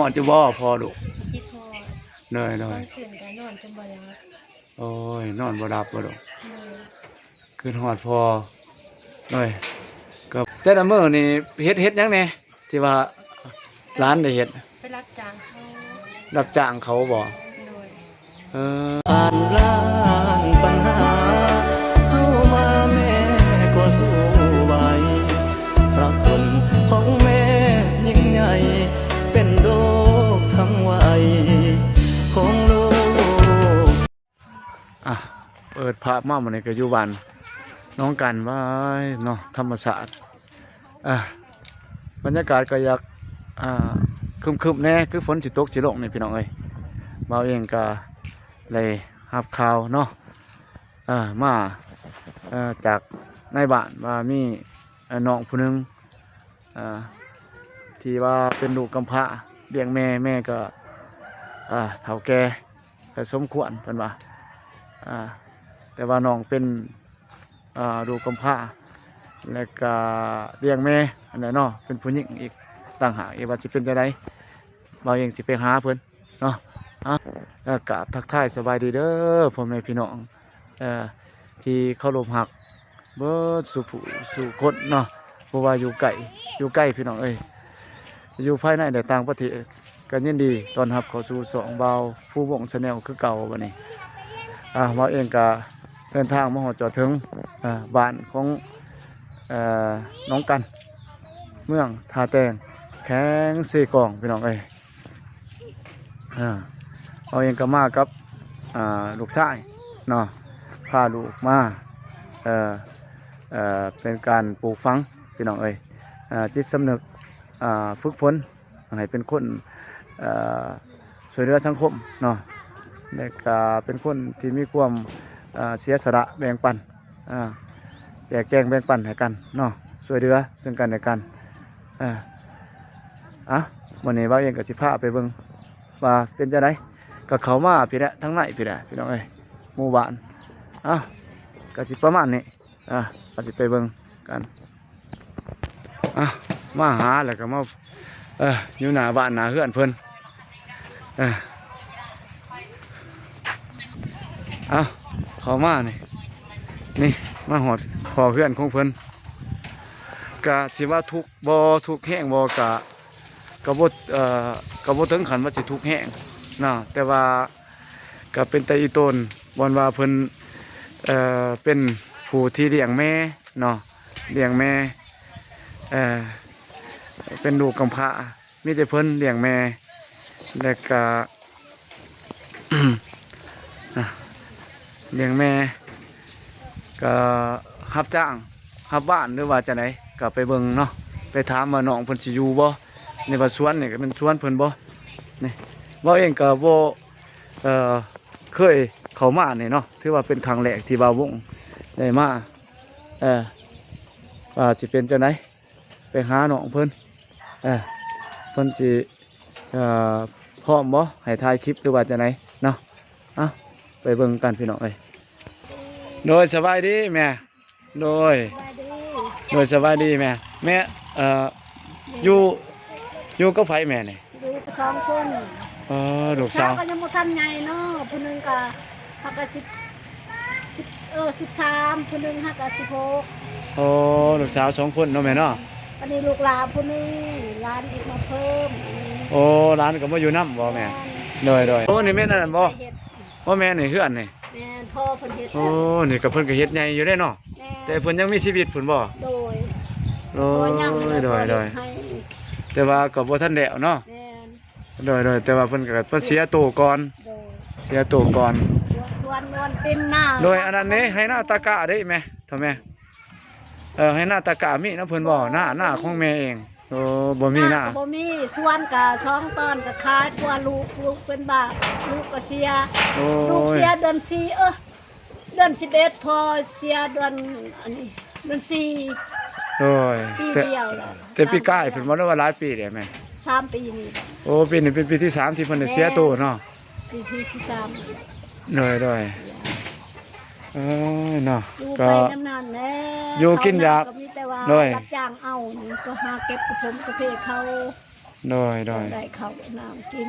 ຮອດຢູ່ບໍ່ພໍ່ລູກ? ຄິດຮອດ. ໂດຍໆ ກາງຄືນກະນອນຈົນບໍ່ຫຼັບ. ໂອ້ຍ ນອນບໍ່ຫຼັບບໍ່ລູກ? ໂດຍ. ຄິດຮອດພໍ່. ໂດຍ. ກໍແຕ່ລະມື້ນີ້ເຮັດ ເຮັດຫຍັງແດ່ ທີ່ວ່າຫຼານໄດ້ເຮັດ? ໄປຮັບຈ້າງເຂົາ. ຮັບຈ້າງເຂົາບໍ່? ໂດຍ. ເອີ ຜ່ານຜ່ານບັນຫາເຮົາມາ ແມ່ກໍສູ້ໄຫວ ພະຄຸນຂອງແມ່ຍິ່ງໃຫຍ່ ເປັນໂລກທັງໄວຂອງລູກ. ອ່ະ ເປີດພາບມາມື້ນີ້ກໍຢູ່ບ້ານໜອງກັນ ວ້າຍເນາະ ທຳມະຊາດ. ອ່າ ບັນຍາກາດກໍຢາກ ອ່າ ຄຶມໆແດ່ ຄືຝົນຊິຕົກຊິລົງນີ້ພີ່ນ້ອງເອີຍ. ບ່າວເອງກໍໄດ້ຮັບຂ່າວເນາະ ອ່າ ມາ ເອີ ຈາກນາຍບ້ານວ່າມີ ເອີ ນ້ອງຜູ້ໜຶ່ງ ອ່າ ທີ່ວ່າເປັນລູກກຳພ້າລ້ຽງແມ່ ແມ່ກໍ ອ່າ ເຖົ້າແກ່ ກໍສົມຄວນເພິ່ນວ່າ ອ່າ ແຕ່ວ່ານ້ອງເປັນ ອ່າ ລູກກຳພ້າ ແລະກະລ້ຽງແມ່ຫັ້ນແຫຼະເນາະ ເປັນຜູ້ຍິງອີກຕ່າງຫາກອີກ. ວ່າຊິເປັນຈັ່ງໃດ ບ່າວເອງຊິໄປຫາເພິ່ນເນາະ. ອ່າ ແລ້ວກະທັກທາຍສະບາຍດີເດີພໍ່ແມ່ພີ່ນ້ອງ ເອີ ທີ່ເຄົາລົບຮັກເບິດສູ່ຜູ້ສູ່ຄົນເນາະ ບໍ່ວ່າຢູ່ໃກ້ຢູ່ໄກພີ່ນ້ອງເອີຍ. ຢູ່ພາຍໃນ ແລະ ຕ່າງປະເທດ ກໍຍິນດີຕ້ອນຮັບເຂົ້າສູ່ຊ່ອງບ່າວພູວົງ Channel ຄືເກົ່າ. ບັດນີ້ ອ່າ ບ່າວເອງກໍເດີນທາງມາຮອດຈອດເຖິງ ອ່າ ບ້ານຂອງ ເອີ ໜອງກັນ ເມືອງທ່າແຕງ ແຂວງເຊກອງ ພີ່ນ້ອງເອີຍ. ອ່າ ເຮົາເອງກໍມາກັບ ອ່າ ລູກຊາຍເນາະ ພາລູກມາ ເອີ ເປັນການປູກຝັງພີ່ນ້ອງເອີຍ ຈິດສຳນຶກ ຝຶກຝົນໃຫ້ເປັນຄົນ ເອີ ຊ່ວຍເຫຼືອສັງຄົມເນາະ ແລະກະເປັນຄົນທີ່ມີຄວາມ ເອີ ເສຍສະຫຼະແບ່ງປັນ ອ່າ ແຈກແຈງແບ່ງປັນໃຫ້ກັນເນາະ ຊ່ວຍເຫຼືອເຊິ່ງກັນແລະກັນ. ເອີ ອ່ະ ມື້ນີ້ບ່າວເອງກໍຊິພາໄປເບິ່ງວ່າເປັນຈັ່ງໃດ ກໍເຂົ້າມາພີ້ແຫຼະ ທາງໃນພີ້ແຫຼະ ພີ່ນ້ອງເອີຍ ໝູ່ບ້ານ. ອ່ະ ກໍຊິປະມານນີ້ ອ່ະ ກໍຊິໄປເບິ່ງກັນ. ອ່ະ ມາຫາແລ້ວກໍມາ ເອີ ຢູ່ໜ້າບ້ານໜ້າເຮືອນເພິ່ນ. ເອີ ເອົາ ເຂົ້າມານີ້ ນີ້ ມາຮອດພໍ່ເຮືອນຂອງເພິ່ນ ກະຊິວ່າທຸກບໍ່ ທຸກແຮງບໍ່ ກະ ກະບໍ່ ເອີ ກະບໍ່ເຖິງຂັ້ນວ່າຊິທຸກແຮງເນາະ ແຕ່ວ່າກະເປັນຕາອີ່ຕົນ ບ່ອນວ່າເພິ່ນ ເອີ ເປັນຜູ້ທີ່ລ້ຽງແມ່ເນາະ ລ້ຽງແມ່ ເອີ ເປັນລູກກຳພ້າ ມີແຕ່ເພິ່ນລ້ຽງແມ່ ແລ້ວກະ ລ້ຽງແມ່ ກະຮັບຈ້າງ ຮັບບ້ານ ຫຼືວ່າຈັ່ງໃດ ກະໄປເບິ່ງເນາະ ໄປຖາມວ່ານ້ອງເພິ່ນຊິຢູ່ບໍ່ ນີ້ວ່າສວນນີ້ກະແມ່ນສວນເພິ່ນບໍ່. ນີ້ ເວົ້າເອງກະບໍ່ ເອີ ເຄີຍເຂົ້າມານີ້ເນາະ ຖືວ່າເປັນຄັ້ງແລກທີ່ບ່າວວົງໄດ້ມາ ເອີ ວ່າຊິເປັນຈັ່ງໃດ ໄປຫານ້ອງເພິ່ນ ເອີ ເພິ່ນຊິ ເອີ ພ້ອມບໍ່ໃຫ້ຖ່າຍຄລິບ ຫຼືວ່າຈັ່ງໃດເນາະ. ເອົາ ໄປເບິ່ງກັນພີ່ນ້ອງເອີຍ. ໂດຍ ສະບາຍດີແມ່. ໂດຍ ສະບາຍດີ ໂດຍ ສະບາຍດີແມ່. ແມ່ ເອີ ຢູ່ ຢູ່ກັບໃຜແມ່ນີ້? ຢູ່ສອງຄົນ. ເອີ ລູກສາວ ລູກສາວກໍຍັງບໍ່ທັນໃຫຍ່ເນາະ ຜູ້ໜຶ່ງກໍ ເຮົາກໍສິບ ສິບ ເອີ ສິບສາມ ຜູ້ໜຶ່ງຫາກະສິບຫົກ. ໂອ້ ລູກສາວສອງຄົນເນາະແມ່ເນາະ. ອັນນີ້ລູກຫຼານຜູ້ໜຶ່ງ ຫຼານອີກມາເພີ່ມ. ໂອ້ ຫຼານກໍມາຢູ່ນຳບໍ່ແມ່? ແມ່ນ ໂດຍໆ. ໂອ້ ນີ້ແມ່ນອັນນັ້ນບໍ່? ເຮັດ ບໍ່ແມ່ນນີ້ເຮືອນນີ້? ແມ່ນ ພໍ່ເພິ່ນເຮັດ. ໂອ້ ນີ້ກໍເພິ່ນກໍເຮັດໃຫຍ່ຢູ່ເດ້ເນາະ. ແມ່ນ ແຕ່ເພິ່ນຍັງມີຊີວິດພຸ້ນບໍ່? ໂດຍ ໂອ້ຍ ໂດຍໆ ແຕ່ວ່າກໍບໍ່ທັນແລ້ວເນາະ. ແມ່ນ ໂດຍໆ ແຕ່ວ່າເພິ່ນກໍມາເສຍໂຕກ່ອນ. ໂດຍ ເສຍໂຕກ່ອນ. ສວນນວນເຕັມນາ. ໂດຍ ອັນນັ້ນເດ້ ໄຮ່ນາຕາກະເດ້ແມ່ ເຖົ້າແມ່. ເອີ ໄຮ່ນາຕາກະມີນຳເພິ່ນບໍ່? ນາ ນາຂອງແມ່ເອງ. ໂອ້ ບໍ່ມີນາ ນາກໍບໍ່ມີ. ສວນກະສອງຕອນກະຂາຍ ເພາະວ່າລູກ ລູກເປັນບ້າ ລູກກໍເສຍ. ໂອ້ຍ ລູກເສຍເດືອນສີ່ ເອີ ເດືອນສິບເອັດ ພໍ່ເສຍເດືອນ ອັນນີ້ ເດືອນສີ່. ໂດຍ ປີ ແຕ່ ດຽວລະ ແຕ່ປີກາຍເພິ່ນບໍ່ໄດ້ວ່າຫຼາຍປີແລ້ວແມ່? ສາມປີນີ້. ໂອ້ ປີນີ້ເປັນປີທີສາມທີ່ເພິ່ນໄດ້ເສຍໂຕເນາະ. ແມ່ນ ປີທີ ທີສາມ. ໂດຍໆ ເອີຍເນາະ ຢູ່ ກໍ ໄປນຳນັ້ນແຫຼະ ຢູ່ກິນຢາກ ເຂົານຳກໍມີແຕ່ວ່າ ໂດຍ ຮັບຈ້າງເອົາ ກໍຫາເກັບກະຜົມກະເພເຂົາ. ໂດຍ ໂດຍ ໄດ້ເຂົ້ານ້ຳກິນ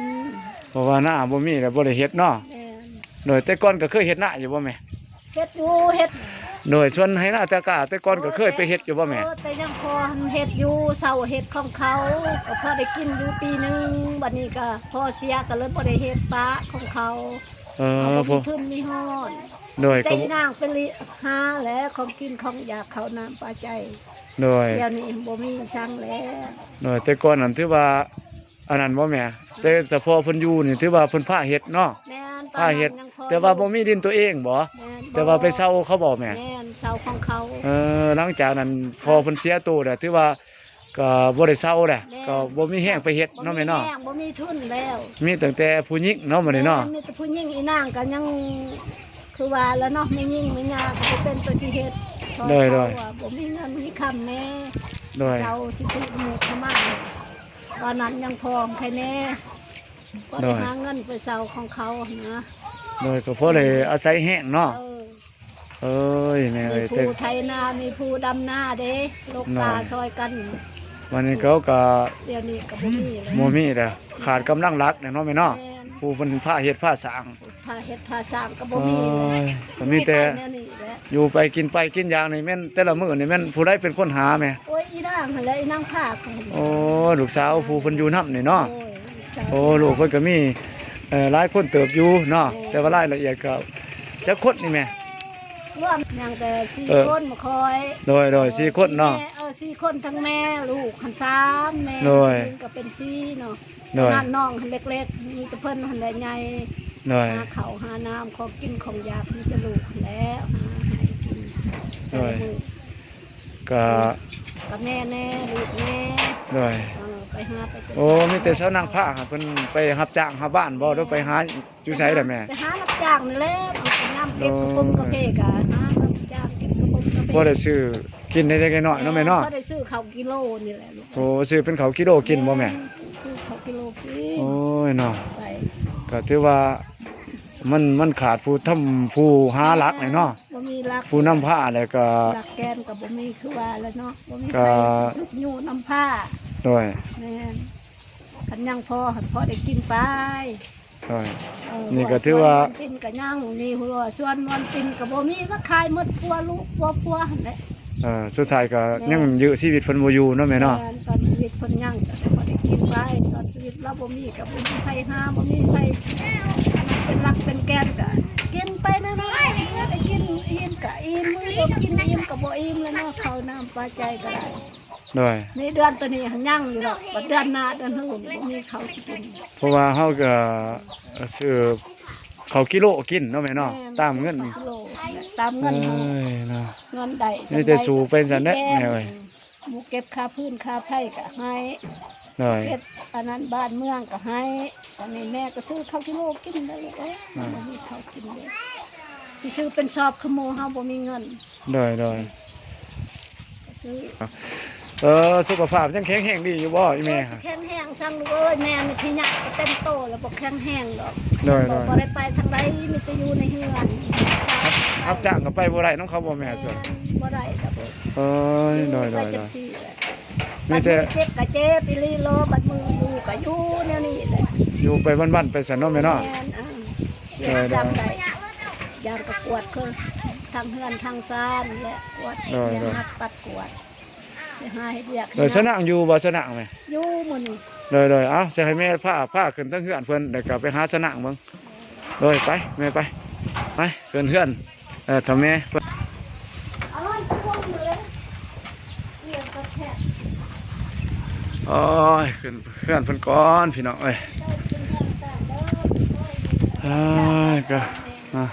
ເພາະວ່ານາບໍ່ມີແລ້ວບໍ່ໄດ້ເຮັດເນາະ. ແມ່ນ ໂດຍ ແຕ່ກ່ອນກໍເຄີຍເຮັດນາຢູ່ບໍ່ແມ່? ເຮັດຢູ່ ເຮັດ ໂດຍ ສ່ວນໄຮ່ນາແຕ່ກາ ແຕ່ກ່ອນກໍເຄີຍໄປເຮັດຢູ່ບໍ່ແມ່? ເອີ ແຕ່ຍັງພໍເຮັດຢູ່ ເຊົ່າເຮັດຂອງເຂົາ ກໍພໍໄດ້ກິນຢູ່ປີໜຶ່ງ ບັດນີ້ກໍພໍ່ເສຍ ກໍເລີຍບໍ່ໄດ້ເຮັດ ປະຂອງເຂົາ. ເອີ ເຮົາບໍ່ມີທຶນມີຮອນ ໂດຍ ແຕ່ ກໍ ອີນາງໄປລິຫາແຫຼະ ຂອງກິນຂອງຢາກ ເຂົ້ານ້ຳປາໄຈ. ໂດຍ ດຽວນີ້ບໍ່ມີສັງແລ້ວ. ໂດຍ ແຕ່ກ່ອນນັ້ນຖືວ່າອັນນັ້ນບໍ່ແມ່? ແຕ່ ແຕ່ພໍ່ເພິ່ນຢູ່ນີ້ຖືວ່າເພິ່ນພາເຮັດເນາະ. ແມ່ນ ພາເຮັດ ຕອນນັ້ນຍັງພໍ ແຕ່ວ່າບໍ່ມີດິນຕົວເອງບໍ່? ແມ່ນ ແຕ່ວ່າໄປເຊົ່າເຂົາບໍ່ແມ່? ແມ່ນ ເຊົ່າຂອງເຂົາ. ເອີ ຫຼັງຈາກນັ້ນພໍ່ເພິ່ນເສຍໂຕແລ້ວ ຖືວ່າ ກໍບໍ່ໄດ້ເຊົາແຫຼະ. ແມ່ນ ກໍບໍ່ມີແຮງໄປເຮັດເນາະແມ່ເນາະ. ບໍ່ມີແຮງ ບໍ່ມີທຶນແລ້ວ. ມີຕັ້ງແຕ່ຜູ້ຍິງເນາະ ມື້ນີ້ເນາະ. ແມ່ນ ມີແຕ່ຜູ້ຍິງ. ອີນາງກໍຍັງຄືວ່າລະເນາະ ແມ່ຍິງແມ່ຍ່າກໍບໍ່ເປັນຕົວຊິເຮັດ. ໂດຍ ໂດຍ ເຂົາວ່າບໍ່ມີເງິນມີຄຳແດ່. ໂດຍ ເຊົາຊິຊື້ໝູກເຂົ້າມາ ຕອນນັ້ນຍັງພໍໃຄແດ່ ພໍໄດ້ ໂດຍ ຫາເງິນໄປເຊົາຂອງເຂົາຫັ້ນນະ. ໂດຍ ກໍພໍໄດ້ອາໄສແຮງເນາະ. ເອີ ເອີຍ ແມ່ເອີຍ ມີຜູ້ໄຖນາ ມີຜູ້ດຳນາເດ້ ລົກປ່າ ໂດຍ ຊ່ອຍກັນ. ບັດນີ້ເຂົາກໍ ດຽວນີ້ກໍບໍ່ມີແລ້ວ ບໍ່ມີແລ້ວ ຂາດກຳລັງຫຼັກແຫຼະເນາະແມ່ເນາະ. ແມ່ນ ຜູ້ເພິ່ນພາເຮັດພາສ້າງ ພາເຮັດພາສ້າງກໍບໍ່ມີແລ້ວ. ໂອ້ຍ ກໍມີແຕ່ ມີແຕ່ແນວນີ້ແຫຼະ ຢູ່ໄປກິນໄປ ກິນຢາກນີ້ແມ່ນແຕ່ລະມື້ນີ້ແມ່ນຜູ້ໃດເປັນຄົນຫາແມ່? ໂອ້ຍ ອີນາງຫັ້ນແຫຼະ ອີນາງພາ. ໂອ້ ລູກສາວຜູ້ເພິ່ນຢູ່ນຳນີ້ເນາະ. ໂອ້ຍ ລູກສາວ ໂອ້ ລູກເພິ່ນກໍມີ ເອີ ຫຼາຍຄົນເຕີບຢູ່ເນາະ. ແມ່ນ ແຕ່ວ່າລາຍລະອຽດກໍຈັກຄົນນີ້ແມ່? ລວມຍັງແຕ່ສີ່ ເອີ ຄົນ ບໍ່ຄ່ອຍ. ໂດຍ ໂດຍ ສີ່ຄົນເນາະ. ແມ່ ເອີ ສີ່ຄົນ ທັງແມ່ ລູກຫັ້ນສາມ ແມ່ ໂດຍ ຜູ້ຍິງກໍເປັນສີ່ເນາະ. ໂດຍ ນັ້ນນ້ອງຫັ້ນເລັກໆ ມີແຕ່ເພິ່ນຫັ້ນແຫຼະໃຫຍ່. ໂດຍ ຫາເຂົ້າຫານ້ຳ ຂອງກິນຂອງຢາກ ມີແຕ່ລູກຫັ້ນແຫຼະຫາໃຫ້ກິນ. ໂດຍ ແຕ່ລະມື້ ກະ ກະແມ່ແດ່ ລູກແດ່. ໂດຍ ເອີ ໄປຫາໄປ. ໂອ້ ມີແຕ່ສາວນາງພາ ເພິ່ນໄປຮັບຈ້າງຮັບບ້ານບໍ່ ຫຼືໄປຫາຢູ່ໃສລະແມ່? ໄປຫາຮັບຈ້າງນີ້ແຫຼະ ໄປນຳເກັບກະປຸ້ມກະເພກະ ຫາຮັບຈ້າງເກັບກະປຸ້ມກະເພ. ພໍໄດ້ຊື້ກິນເລັກໆນ້ອຍໆເນາະແມ່ເນາະ. ແມ່ນ ພໍໄດ້ຊື້ເຂົ້າກິໂລນີ້ແຫຼະລູກ. ໂອ້ ຊື້ເປັນເຂົ້າກິໂລກິນບໍ່ແມ່? ແມ່ນ ຊື້ເຂົ້າກິໂລກິນ. ໂອ້ຍເນາະ ໄປ ກໍຖືວ່າມັນ ມັນຂາດຜູ້ທຳ ຜູ້ຫາຫຼັກແຫຼະເນາະ. ບໍ່ມີຫຼັກ ຜູ້ນຳພາແລ້ວກໍ ຫຼັກແກນກໍບໍ່ມີ ຄືວ່າແຫຼະເນາະ ບໍ່ມີໃຜຊິຊຸກຍູ້ນຳພາ. ໂດຍ ແມ່ນ ຄັນຍັງພໍ ພໍໄດ້ກິນໄປ. ໂດຍ ເອີ ນີ້ກໍຖືວ່າ ສວນມ່ວນປິ່ນກໍຍັງ ນີ້ຫົວສວນມ່ວນປິ່ນກໍບໍ່ມີ ມາຂາຍໝົດ ຜົວລູກ ຜົວ ຜົວຫັ້ນແຫຼະ. ເອີ ສຸດທ້າຍກໍ ແມ່ນ ຍັງຢື້ຊີວິດເພິ່ນບໍ່ຢູ່ເນາະແມ່ເນາະ. ແມ່ນ ຕອນຊີວິດເພິ່ນຍັງກໍພໍໄດ້ກິນໄປ ຕອນຊີວິດລາວບໍ່ມີກໍບໍ່ມີໃຜຫາ ບໍ່ມີໃຜເປັນຫຼັກເປັນແກນ ກໍກິນໄປແນວນັ້ນ ໄດ້ກິນອີ່ມກໍອີ່ມ ມື້ບໍ່ກິນອີ່ມກໍບໍ່ອີ່ມແລ້ວເນາະ ເຂົ້ານ້ຳປາໄຈກໍໄດ້. ໂດຍ ນີ້ເດືອນໂຕນີ້ຍັງຢູ່ດອກ ບັດເດືອນໜ້າເດືອນຮືນີ້ບໍ່ມີເຂົ້າຊິກິນ. ເພາະວ່າເຮົາກໍຊື້ເຂົ້າກິໂລກິນເນາະແມ່ເນາະ. ແມ່ນ ຕາມເງິນ ຕາມເງິນເຮົາ. ເອີຍເນາະ ເງິນໄດ້ ມີແຕ່ສູ້ໄປຊັ້ນແຫຼະແມ່ເອີຍ. ໝູ່ເກັບຄ່າຟືນຄ່າໄຟກໍໃຫ້. ໂດຍ ເກັບອັນນັ້ນບ້ານເມືອງກໍໃຫ້. ອັນນີ້ແມ່ກໍຊື້ເຂົ້າກິໂລກິນໄດ້ລູກເອີຍ. ອ່າ ບໍ່ມີເຂົ້າກິນເດ້ ຊິຊື້ເປັນຊອບຄືໝູ່ເຮົາບໍ່ມີເງິນ. ໂດຍ ໂດຍ ຊື້ ເອີ ສຸຂະພາບຍັງແຂງແຮງດີຢູ່ບໍ່ອີ່ແມ່? ໂອ້ຍ ຊິແຂງແຮງສັງລູກເອີຍ ແມ່ນີ້ພິຍາດກໍເຕັມໂຕແລ້ວ ບໍ່ແຂງແຮງດອກ. ໂດຍ ໂດຍ ບໍ່ໄດ້ໄປທາງໃດ ມີແຕ່ຢູ່ໃນເຮືອນ. ຮັບ ຮັບຈ້າງກໍໄປບໍ່ໄດ້ນຳເຂົາບໍ່ແມ່? ແມ່ນ ບໍ່ໄດ້ດອກ. ໂອ້ຍ ໂດຍ ໂດຍ ໄປຈັງຊີ້ແຫຼະ ມີແຕ່ ບັດມື້ເຈັບກໍເຈັບອີ່ຫຼີໂລ ບັດມື້ຢູ່ກໍຢູ່ແນວນີ້ແຫຼະ. ຢູ່ໄປວັນໆໄປຊັ້ນເນາະແມ່ເນາະ. ແມ່ນ ເອີ ເສຍສັງໄດ້ ຢາກກໍກວດຄືທາງເຮືອນທາງຊານແຫຼະ ກວດ ໂດຍ ເຮັດວຽກ ໂດຍ ຮັກປັດກວດ ໄປຫາເຮັດວຽກ. ໂດຍ ສະນາງຢູ່ບໍ່ ສະນາງແມ່? ຢູ່ມື້ນີ້. ໂດຍ ໂດຍ ເອົາ ຊິໃຫ້ແມ່ພາ ພາຂຶ້ນທາງເຮືອນເພິ່ນ ແລ້ວກໍໄປຫາສະນາງເບິ່ງ. ໂດຍ ໄປແມ່ໄປ ໄປຂຶ້ນເຮືອນ ເອີ ຖ້າແມ່ ໂອ້ຍ ຂຶ້ນເຮືອນເພິ່ນກ່ອນພີ່ນ້ອງເອີຍ. ເອີຍ ກໍ ອ່າ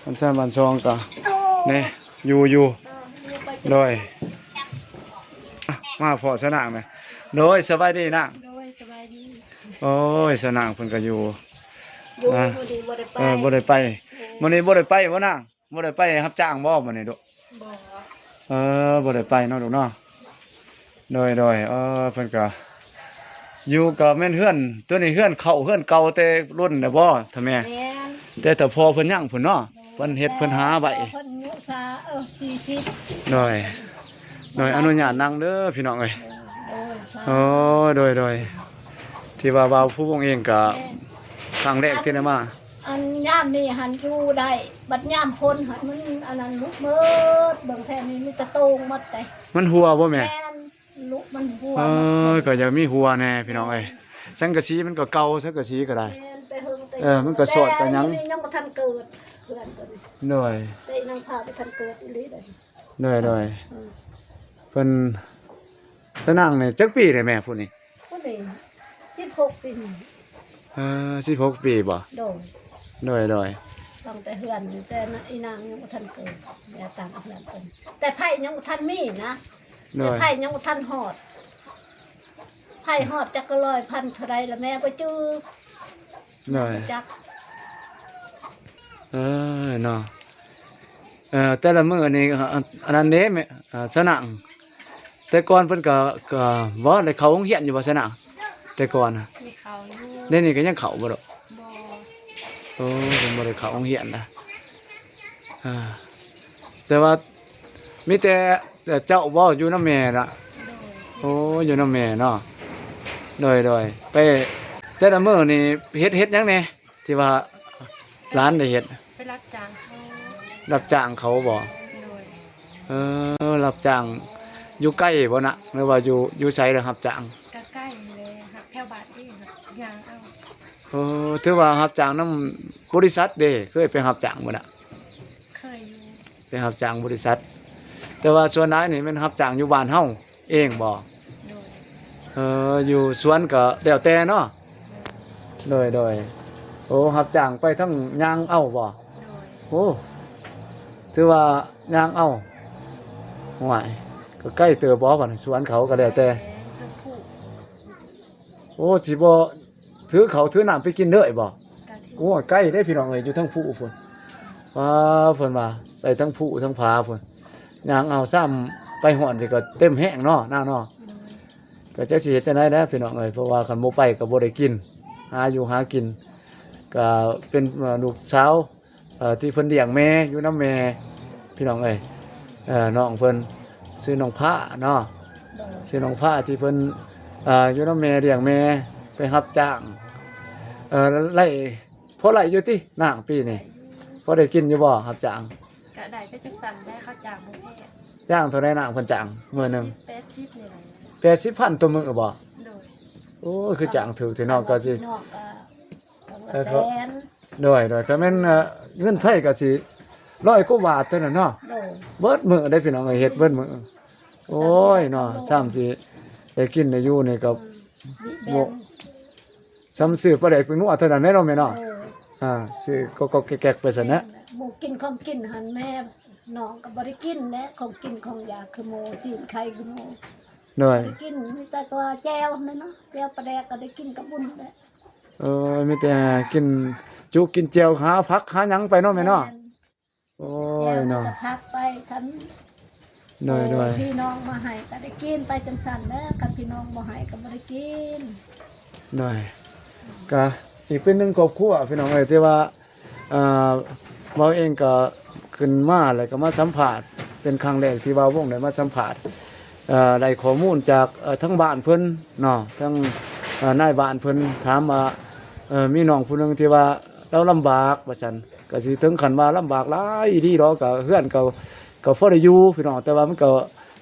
ບ້ານຊານບ້ານຊ່ອງກໍ ນີ້ ຢູ່ ຢູ່. ໂດຍ ມາພໍ້ສະນາງນະ. ໂດຍ ສະບາຍດີນາງ. ໂດຍ ສະບາຍດີ. ໂອ້ຍ ສະນາງເພິ່ນກໍຢູ່ ຢູ່ ອ່າ ມື້ນີ້ບໍ່ໄດ້ໄປ. ເອີ ບໍ່ໄດ້ໄປ. ເອີ ມື້ນີ້ບໍ່ໄດ້ໄປບໍ່ນາງ? ບໍ່ໄດ້ໄປຮັບຈ້າງບໍ່ມື້ນີ້ລູກ? ບໍ່. ເອີ ບໍ່ໄດ້ໄປເນາະລູກເນາະ. ໂດຍ ໂດຍ ເອີ ເພິ່ນກໍຢູ່ ກໍແມ່ນເຮືອນ ຕົວນີ້ເຮືອນເກົ່າ ເຮືອນເກົ່າແຕ່ດົນແລ້ວບໍ່ ຖ້າແມ່? ແມ່ນ ແຕ່ ແຕ່ພໍ່ເພິ່ນຍັງພຸ້ນເນາະ. ໂດຍ ເພິ່ນເຮັດເພິ່ນຫາໄວ້ ເພິ່ນອາຍຸສາ ເອີ ສີ່ສິບ. ໂດຍ ໂດຍ ອະນຸຍາດນັ່ງເດີພີ່ນ້ອງເອີຍ. ໂອ້ຍ ສາທຸ ໂອ້ ໂດຍ ໂດຍ ທີ່ວ່າບ່າວພູວົງເອງກະ ແມ່ນ ຄັ້ງແລກທີ່ໄດ້ມາ. ອັນຍາມນີ້ຫັ້ນຢູ່ໄດ້ ບັດຍາມຝົນຫັ້ນມັນອັນນັ້ນຫຼຸດໝົດ ເບິ່ງແຖວນີ້ມີແຕ່ໂຕ່ງໝົດເດ້. ມັນຮົ່ວບໍ່ແມ່? ແມ່ນ ຫຼຸດ ມັນຮົ່ວ ເອີ ໝົດ ກໍຢາກມີຮົ່ວແດ່ພີ່ນ້ອງເອີຍ. ແມ່ນ ສັງກະສີມັນກໍເກົ່າ ສັງກະສີກໍໄດ້ ແມ່ນ ແຕ່ເຫິງແຕ່ ເອີ ມັນກໍສອດກໍຫຍັງ ແຕ່ນີ້ຍັງບໍ່ທັນເກີດ ເຮືອນຕົວນີ້ ໂດຍ ແຕ່ນາງພາບໍ່ທັນເກີດອີ່ຫຼີເດ້. ໂດຍ ໂດຍ ເອີ ເພິ່ນ ສະນາງນີ້ຈັກປີແລ້ວແມ່ຜູ້ນີ້? ຜູ້ນີ້ສິບຫົກປີ. ເອີ ສິບຫົກປີບໍ່? ໂດຍ ໂດຍ ໂດຍ ຕັ້ງແຕ່ເຮືອນ ແຕ່ນະ ອີນາງຍັງບໍ່ທັນເກີດ ແມ່ຕັ້ງເຮືອນເພິ່ນ ແຕ່ໄຟຍັງບໍ່ທັນມີນະ. ໂດຍ ແຕ່ໄຟຍັງບໍ່ທັນຮອດ ໄຟຮອດຈັກກະຮ້ອຍພັນເທົ່າໃດລະແມ່ບໍ່ຈື່. ໂດຍ ບໍ່ຈັກ ເອີ ເນາະ ເອີ ແຕ່ລະມື້ນີ້ ອັນ ອັນນັ້ນເດ້ແມ່ ເອີ ສະນາງ ແຕ່ກ່ອນເພິ່ນກໍ ກໍບໍ່ໄດ້ເຂົ້າໂຮງຮຽນຢູ່ບໍ່ ສະນາງ? ແຕ່ກ່ອນນະ ໄດ້ເຂົ້າຢູ່ ດຽວນີ້ກໍຍັງເຂົ້າບໍ່ດອກ? ບໍ່ ໂອ້ ເພິ່ນບໍ່ໄດ້ເຂົ້າໂຮງຮຽນນະ. ເອີ ແຕ່ວ່າມີແຕ່ ແຕ່ເຈົ້າບໍ່ຢູ່ນຳແມ່ນະ? ໂດຍ ໂອ້ ຢູ່ນຳແມ່ເນາະ. ໂດຍ ໂດຍ ໄປແຕ່ລະມື້ນີ້ເຮັດ ເຮັດຫຍັງແດ່? ທີ່ວ່າຫຼານໄດ້ເຮັດ ໄປຮັບຈ້າງເຂົາ. ຮັບຈ້າງເຂົາບໍ່? ໂດຍ ເອີ ຮັບຈ້າງຢູ່ໃກ້ບໍ່ນະ ຫຼືວ່າຢູ່ ຢູ່ໃສລະຮັບຈ້າງ? ກໍໃກ້ແຫຼະ ຮັບແຖວບ້ານເອງ ຍ່າງເອົາ. ເອີ ຖືວ່າຮັບຈ້າງນຳບໍລິສັດເດ້ ເຄີຍໄປຮັບຈ້າງບໍ່ນະ? ເຄີຍຢູ່ ໄປຮັບຈ້າງບໍລິສັດ ແຕ່ວ່າສ່ວນຫຼາຍນີ້ແມ່ນຮັບຈ້າງຢູ່ບ້ານເຮົາ ເອງບໍ່? ໂດຍ ເອີ ຢູ່ສວນກໍແລ້ວແຕ່ເນາະ. ໂດຍ ໂດຍ ໂອ້ ຮັບຈ້າງໄປທັງຍ່າງເອົາບໍ່? ໂດຍ ໂອ້ ຖືວ່າຍ່າງເອົາ. ໂອ້ຍ ກໍໃກ້ເຕີບບໍ່ ບັດນີ້ສວນເຂົາກໍແລ້ວແຕ່ ແມ່ນ ເພິ່ນຜູກ. ໂອ້ ຊິບໍ່ ຖືເຂົ້າຖືນ້ຳໄປກິນເລີຍບໍ່? ກໍຖື ໂອ້ຍ ໄກເດ້ພີ່ນ້ອງເອີຍ ຢູ່ເທິງພູພຸ້ນ. ວ້າ ເພິ່ນວ່າໄປເທິງພູເທິງຜາພຸ້ນ ຍ່າງເອົາຊ້ຳ ໄປຮອດນີ້ກໍເຕັມແຮງເນາະ ນາງເນາະ. ໂດຍ ກໍຈັກຊິເຮັດຈັ່ງໃດແຫຼະພີ່ນ້ອງເອີຍ ເພາະວ່າຄັນບໍ່ໄປກໍບໍ່ໄດ້ກິນ ຫາຢູ່ຫາກິນ ກໍເປັນ ເອີ ລູກສາວ ເອີ ທີ່ເພິ່ນລ້ຽງແມ່ ຢູ່ນຳແມ່ພີ່ນ້ອງເອີຍ. ເອີ ນ້ອງເພິ່ນຊື່ນ້ອງພ້າເນາະ. ໂດຍ ຊື່ນ້ອງພ້າທີ່ເພິ່ນ ເອີ ຢູ່ນຳແມ່ ລ້ຽງແມ່ ໄປຮັບຈ້າງ ເອີ ໄດ້ ພໍໄດ້ຢູ່ຕິນາງປີນີ້? ໄດ້ຢູ່ ພໍໄດ້ກິນຢູ່ບໍ່ ຮັບຈ້າງ? ກະໄດ້ໄປຈັກຊັ້ນແຫຼະ ເຂົາຈ້າງບໍ່ແພງ. ຈ້າງເທົ່າໃດນາງເພິ່ນຈ້າງມື້ໜຶ່ງ? ແປດສິບ ແປດສິບພັນຕໍ່ມື້ບໍ່? ໂດຍ ໂອ້ຍ ຄືຈ້າງຖືກແທ້ເນາະ. ກໍຊິ ນອກກໍ ເອີ ແສນ. ໂດຍ ໂດຍ ກໍແມ່ນ ເອີ ເງິນໄທກໍຊິຮ້ອຍກວ່າບາດເທົ່ານັ້ນເນາະ. ໂດຍ ເບິດມື້ເດ້ພີ່ນ້ອງເອີຍ ເຮັດເບິດມື້. ໂອ້ຍເນາະ ຊ້ຳຊິໄດ້ກິນໄດ້ຢູ່ນີ້ກໍ ອືມ ບໍ່ ຊ້ຳຊື້ປາແດກແປ້ງນົວເທົ່ານັ້ນແຫຼະເນາະແມ່ເນາະ. ໂດຍ ອ່າ ຊື້ກໍໆແກກໆໄປຊັ້ນນະ. ແມ່ນແຫຼະ ໝູ່ກິນຂອງກິນຫັ້ນແມ່ ນ້ອງກໍບໍ່ໄດ້ກິນແຫຼະ ຂອງກິນຂອງຢາກຄືໝູ່ ຊີ້ນໄຂ່ຄືໝູ່. ໂດຍ ບໍ່ໄດ້ກິນ ມີແຕ່ຕົວແຈ່ວຫັ້ນແຫຼະເນາະ ແຈ່ວປາແດກກໍໄດ້ກິນກັບບຸນແຫຼະ. ເອີ ມີແຕ່ກິນຈຸກິນແຈ່ວ ຫາຜັກຫາຫຍັງໄປເນາະແມ່ເນາະ. ແມ່ນ ໂອ້ຍເນາະ ແຈ່ວກໍຜັກໄປ ຄັນ ໂດຍ ໂດຍ ພີ່ນ້ອງມາໃຫ້ກໍໄດ້ກິນໄປຈັ່ງຊັ້ນແຫຼະ ຄັນພີ່ນ້ອງບໍ່ໃຫ້ກໍບໍ່ໄດ້ກິນ. ໂດຍ ກະອີກເປັນໜຶ່ງຄອບຄົວພີ່ນ້ອງເອີຍ ທີ່ວ່າ ເອີ ເວົ້າເອງກໍຂຶ້ນມາ ແລ້ວກໍມາສຳພາດ ເປັນຄັ້ງແລກທີ່ວ່າວົງໄດ້ມາສຳພາດ ເອີ ໄດ້ຂໍ້ມູນຈາກ ເອີ ທາງບ້ານເພິ່ນເນາະ ທາງ ເອີ ນາຍບ້ານເພິ່ນຖາມວ່າ ເອີ ມີນ້ອງຜູ້ໜຶ່ງທີ່ວ່າລາວລຳບາກວ່າຊັ້ນ ກໍຊິເຖິງຂັ້ນວ່າລຳບາກຫຼາຍອີ່ຫຼີດອກ ກໍເຮືອນກໍ ກໍພໍໄດ້ຢູ່ພີ່ນ້ອງ ແຕ່ວ່າມັນກໍ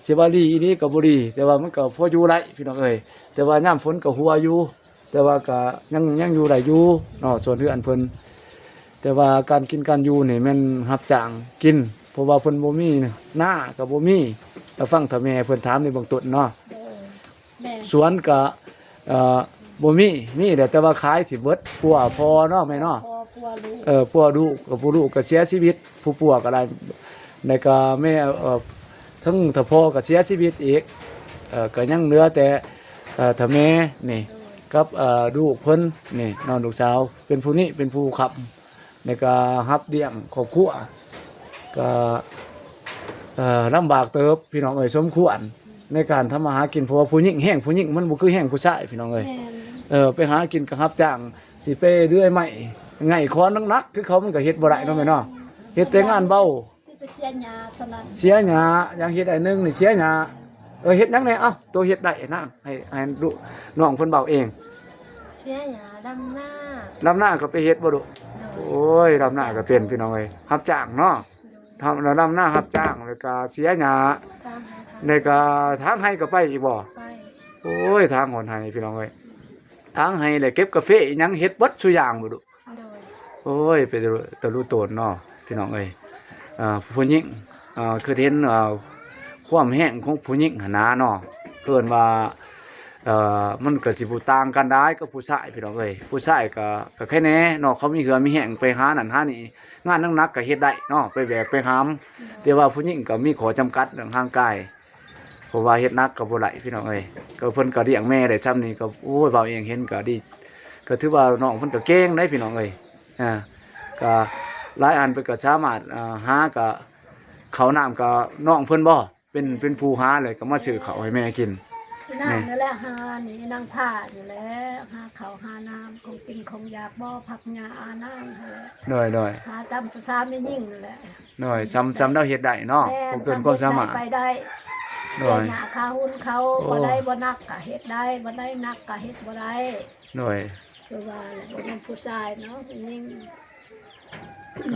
ຊິວ່າດີອີ່ຫຼີກໍບໍ່ດີ ແຕ່ວ່າມັນກໍພໍຢູ່ໄດ້ພີ່ນ້ອງເອີຍ ແຕ່ວ່າຍາມຝົນກໍຮົ່ວຢູ່. ແຕ່ວ່າກະຍັງ ຍັງຢູ່ໄດ້ຢູ່ເນາະ ສ່ວນເຮືອນເພິ່ນ ແຕ່ວ່າການກິນການຢູ່ນີ້ແມ່ນຮັບຈ້າງກິນ ເພາະວ່າເພິ່ນບໍ່ມີນາກໍບໍ່ມີ. ລະຟັງຖ້າແມ່ເພິ່ນຖາມໃນເບື້ອງຕົ້ນເນາະ. ໂດຍ ແມ່ນ ສວນກະ ເອີ ບໍ່ມີ ມີແຫຼະ ແຕ່ວ່າຂາຍຊິເບິດ ປົວພໍ່ເນາະແມ່ເນາະ ປົວ ປົວລູກ ເອີ ປົວລູກ ກໍຜູ້ລູກກໍເສຍຊີວິດ ຜູ້ປົວກໍໄດ້ ແລ້ວກໍແມ່ ເອີ ເຖິງຖ້າພໍ່ກໍເສຍຊີວິດອີກ ເອີ ກໍຍັງເຫຼືອແຕ່ ເອີ ຖ້າແມ່ນີ້ ໂດຍ ກັບ ເອີ ລູກເພິ່ນນີ້ເນາະ ລູກສາວເປັນຜູ້ນີ້ເປັນຜູ້ຄ້ຳ ແລ້ວກໍຮັບລ້ຽງຄອບຄົວ ກໍ ເອີ ລຳບາກເຕີບພີ່ນ້ອງເອີຍ ສົມຄວນໃນການທຳມາຫາກິນ ເພາະວ່າຜູ້ຍິງ ແຮງຜູ້ຍິງມັນບໍ່ຄືແຮງຜູ້ຊາຍພີ່ນ້ອງເອີຍ. ແມ່ນ ເອີ ໄປຫາກິນກໍຮັບຈ້າງ ຊິໄປເລື່ອຍໄມ້ ໄຫຍ້ຄ້ອນໜັກໆ ຄືເຂົາມັນກໍເຮັດບໍ່ໄດ້ເນາະແມ່ເນາະ. ແມ່ນ ເຮັດແຕ່ງານເບົາ ມີແຕ່ເສຍຫຍ້າເທົ່ານັ້ນ ເສຍຫຍ້າ ຢ່າງເຮັດໄອ້ໜຶ່ງນີ້ເສຍຫຍ້າ ເອີ ເຮັດຫຍັງແດ່? ເອົ້າ ໂຕເຮັດໄດ້ນະ ໃຫ້ ໃຫ້ລູກນ້ອງເພິ່ນເວົ້າເອງ. ເສຍຫຍ້າ ດຳນາ. ດຳນາກໍໄປເຮັດບໍ່ລູກ? ໂດຍ. ໂອ້ຍ ດຳນາກໍເປັນ ພີ່ນ້ອງເອີຍ ຮັບຈ້າງເນາະ. ໂດຍ. ທຳ ດຳນາຮັບຈ້າງ ແລ້ວກໍເສຍຫຍ້າ ຖາງໄຮ່ ຖາງ ແລ້ວກໍຖາງໄຮ່ກໍໄປອີກບໍ່? ໄປ. ໂອ້ຍ ຖາງຮອດໄຮ່ ພີ່ນ້ອງເອີຍ ຖາງໄຮ່ ແລ້ວເກັບກາເຟອີ່ຫຍັງ ເຮັດເບິດສູ່ຢ່າງບໍ່ລູກ? ໂດຍ. ໂອ້ຍ ເປັນຕາລຸຕົນເນາະ ພີ່ນ້ອງເອີຍ. ເອີ ຜູ້ຍິງ ເອີ ຄືເຫັນ ເອີ ຄວາມແຮງຂອງຜູ້ຍິງຫັ້ນນາເນາະ ເອີ້ນວ່າ ເອີ ມັນກໍຊິບໍ່ຕ່າງກັນຫຼາຍກັບຜູ້ຊາຍ ພີ່ນ້ອງເອີຍ. ຜູ້ຊາຍກໍ ກໍແຄ່ແດ່ເນາະ ເຂົາມີເຫື່ອມີແຮງໄປຫານັ້ນຫານີ້ ງານໜັກໆກໍເຮັດໄດ້ເນາະ ໄປແບກໄປຫາມ. ແຕ່ວ່າຜູ້ຍິງກໍມີຂໍ້ຈຳກັດເລື່ອງຮ່າງກາຍ ເພາະວ່າເຮັດໜັກກໍບໍ່ໄດ້ ພີ່ນ້ອງເອີຍ. ກໍເພິ່ນກໍລ້ຽງແມ່ໄດ້ຊ່ຳນີ້ ກໍ ໂອ້ຍ ເວົ້າເອງເຫັນກໍດີ ກໍຖືວ່ານ້ອງເພິ່ນກໍເກັ່ງໄດ໋ ພີ່ນ້ອງເອີຍ. ອ່າ ກໍຫຼາຍອັນເພິ່ນກໍສາມາດ ອ່າ ຫາກໍ ເຂົ້ານ້ຳກໍນ້ອງເພິ່ນບໍ່ ເປັນ ເປັນຜູ້ຫາ ແລ້ວກໍມາຊື້ເຂົ້າໃຫ້ແມ່ກິນ. ນາງນີ້ແຫຼະ ຫານີ້ນາງພານີ້ແຫຼະ ຫາເຂົ້າຫານ້ຳ ຂອງກິນຂອງຢາກບໍ່ ພັກຫຍ້າອານາງຫັ້ນແຫຼະ. ໂດຍ ໂດຍ. ຫາຕາມພາສາແມ່ຍິງນັ້ນແຫຼະ. ໂດຍ. ຊ່ຳ ຊ່ຳລາວເຮັດໄດ້ເນາະ ແມ່ນ ບໍ່ເກີນຄວາມສາມາດ ຊ່ຳເຮັດໄດ້ໄປໄດ້. ໂດຍ. ເສຍຫຍ້າຄາຮຸນເຂົາ ໂອ້ ບໍ່ໄດ້ບໍ່ໜັກກໍເຮັດໄດ້ ບໍ່ໄດ້ໜັກກໍເຮັດບໍ່ໄດ້. ໂດຍ. ຄືວ່າແຫຼະ ບໍ່ແມ່ນຜູ້ຊາຍເນາະ ແມ່ຍິງ.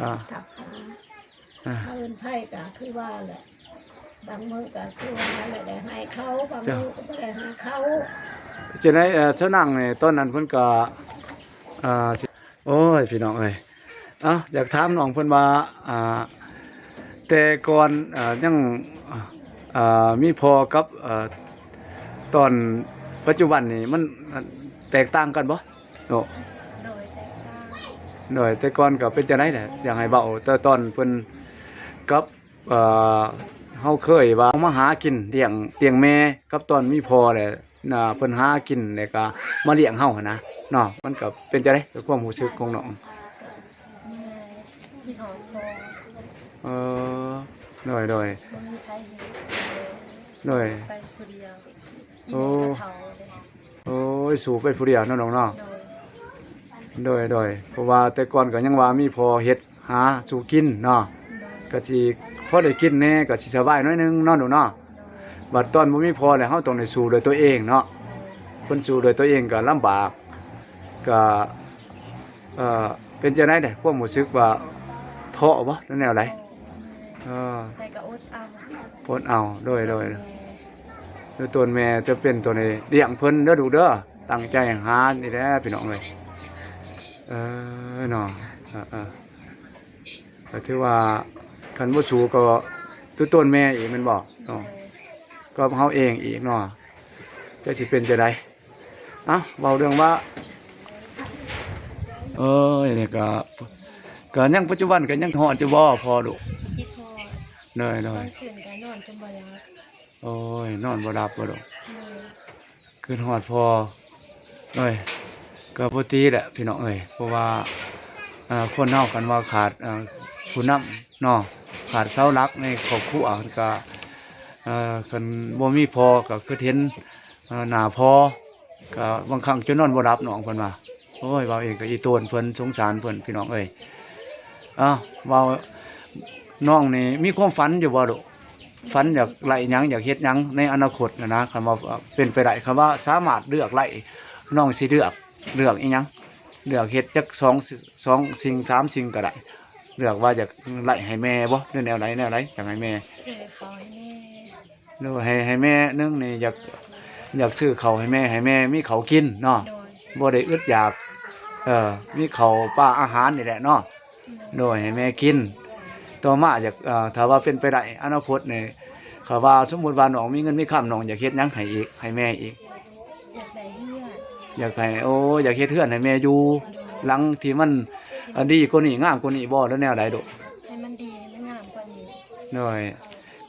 ອ່າ ຈັບຫາ ອ່າ ເອົາເງິນໃຜກໍຄືວ່າແຫຼະ ບາງມື້ກໍຄືວ່າແຫຼະ ໄດ້ໃຫ້ເຂົາ ບາງມື້ກໍບໍ່ໄດ້ໃຫ້ເຂົາ. ຈັ່ງໃດ ເອີ ຊາວນາງນີ້ ຕອນນັ້ນເພິ່ນກໍ ອ່າ ໂອ້ຍ ພີ່ນ້ອງເອີຍ ເອົ້າ ຢາກຖາມນ້ອງເພິ່ນວ່າ ອ່າ ແຕ່ກ່ອນ ເອີ ຍັງ ເອີ ມີພໍ່ກັບ ເອີ ຕອນປັດຈຸບັນນີ້ ມັນ ມັນແຕກຕ່າງກັນບໍ່? ໂດຍ ແຕກຕ່າງ. ໂດຍ. ແຕ່ກ່ອນກໍເປັນຈັ່ງໃດແຫຼະ ຢາກໃຫ້ເວົ້າ ແຕ່ຕອນເພິ່ນກັບ ເອີ ເຮົາເຄີຍວ່າມາຫາກິນລ້ຽງ ລ້ຽງແມ່ ກັບຕອນມີພໍ່ແຫຼະ ນະ ເພິ່ນຫາກິນແລ້ວກໍມາລ້ຽງເຮົາຫັ້ນນະເນາະ ມັນກໍເປັນຈັ່ງໃດ ຄວາມຮູ້ສຶກຂອງນ້ອງ? ເມື່ອຍ ຄິດຮອດພໍ່. ເອີ ໂດຍ ໂດຍ. ບໍ່ມີໃຜເຫັນ. ໂດຍ. ໄປຜູ້ດຽວ. ໂອ້ ອີແມ່ກໍເຖົ້າເດ້. ໂອ້ຍ ສູ້ໄປຜູ້ດຽວເນາະນ້ອງເນາະ. ໂດຍ ໂດຍ ໂດຍ. ເພາະວ່າແຕ່ກ່ອນກໍຍັງວ່າມີພໍ່ເຮັດຫາສູ່ກິນເນາະ. ໂດຍ. ກໍຊິພໍໄດ້ກິນແດ່ ກໍຊິສະບາຍໜ້ອຍໜຶ່ງເນາະ ໂດຍ ເນາະ. ໂດຍ. ບັດຕອນບໍ່ມີພໍ່ແລ້ວ ເຮົາຕ້ອງໄດ້ສູ້ດ້ວຍຕົວເອງເນາະ. ໂດຍ. ເພິ່ນສູ້ດ້ວຍຕົວເອງກໍລຳບາກ ກໍ ເອີ ເປັນຈັ່ງໃດແດ່ ຄວາມຮູ້ສຶກວ່າທໍ້ບໍ່ ຫຼືແນວໃດ? ອໍ ເອີ ແຕ່ກໍອົດເອົາ. ອົດເອົາ. ໂດຍ ໂດຍ. ແມ່ ໂດຍ ຕົນແມ່ຈະເປັນຕົວນີ້ລ້ຽງເພິ່ນເດີລູກເດີ ຕັ້ງໃຈຫານີ້ແຫຼະພີ່ນ້ອງເອີຍ. ເອີ ເນາະ ເອີ ເອີ ກໍຖືວ່າຄັນບໍ່ສູ້ກໍຕົວຕົນແມ່ອີກແມ່ນບໍ່? ໂດຍ. ກັບເຮົາເອງອີກເນາະ ຈັກຊິເປັນຈັ່ງໃດ. ເອົ້າ ເວົ້າເລື່ອງວ່າ ເອີຍ ນີ້ກໍ ກໍຍັງປັດຈຸບັນກໍຍັງຮອດຢູ່ບໍ່ພໍ່ລູກ? ຄິດຮອດ. ໂດຍ ໂດຍ. ບາງຄືນກໍນອນຈົນບໍ່ຫຼັບ. ໂອ້ຍ ນອນບໍ່ຫຼັບບໍ່ລູກ? ໂດຍ. ຄິດຮອດພໍ່. ໂດຍ. ກໍບໍ່ຕິແຫຼະພີ່ນ້ອງເອີຍ ເພາະວ່າ ເອີ ຄົນເຮົາຄັນວ່າຂາດ ເອີ ຜູ້ນຳເນາະ ຂາດເສົາຫຼັກໃນຄອບຄົວ ກໍ ເອີ ຄັນບໍ່ມີພໍ່ກໍຄືເຫັນ ເອີ ໜ້າພໍ່ ກໍບາງຄັ້ງຈົນນອນບໍ່ຫຼັບ ນ້ອງເພິ່ນວ່າ. ໂອ້ຍ ເວົ້າເອງກໍອີ່ຕົນເພິ່ນ ສົງສານເພິ່ນ ພີ່ນ້ອງເອີຍ. ເອົ້າ ເວົ້າ ນ້ອງນີ້ມີຄວາມຝັນຢູ່ບໍ່ລູກ? ຝັນຢາກໄດ້ຫຍັງ ຢາກເຮັດຫຍັງໃນອະນາຄົດຫັ້ນນະ? ຄັນວ່າເປັນໄປໄດ້ ຄັນວ່າສາມາດເລືອກໄດ້ ນ້ອງຊິເລືອກ ເລືອກອີ່ຫຍັງ? ເລືອກເຮັດຈັກສອງ ສອງສິ່ງ ສາມສິ່ງກໍໄດ້ ເລືອກວ່າຢາກໄດ້ໃຫ້ແມ່ບໍ່ ຫຼືແນວໃດ ແນວໃດ ຢາກໃຫ້ແມ່? ຊື້ເຂົ້າໃຫ້ແມ່. ໂດຍ ໃຫ້ ໃຫ້ແມ່ ໜຶ່ງນີ້ຢາກ ຢາກຊື້ເຂົ້າໃຫ້ແມ່ ໃຫ້ແມ່ມີເຂົ້າກິນເນາະ. ໂດຍ. ບໍ່ໄດ້ອຶດຢາກ ເອີ ມີເຂົ້າປາອາຫານນີ້ແຫຼະເນາະ. ໂດຍ. ໂດຍ ໃຫ້ແມ່ກິນ. ຕໍ່ມາຢາກ ເອີ ຖ້າວ່າເປັນໄປໄດ້ອະນາຄົດນີ້ ຖ້າວ່າສົມມຸດວ່ານ້ອງມີເງິນມີຄຳ ນ້ອງຢາກເຮັດຫຍັງໃຫ້ອີກ ໃຫ້ແມ່ອີກ? ຢາກໄດ້ເຮືອນ. ຢາກໃຫ້ ໂອ້ ຢາກເຮັດເຮືອນໃຫ້ແມ່ຢູ່. ໂດຍ. ຫຼັງທີ່ມັນ ເອີ ດີກວ່ານີ້ ງາມກວ່ານີ້ບໍ່ ຫຼືແນວໃດລູກ? ໃຫ້ມັນດີ ໃຫ້ມັນງາມກວ່ານີ້. ໂດຍ.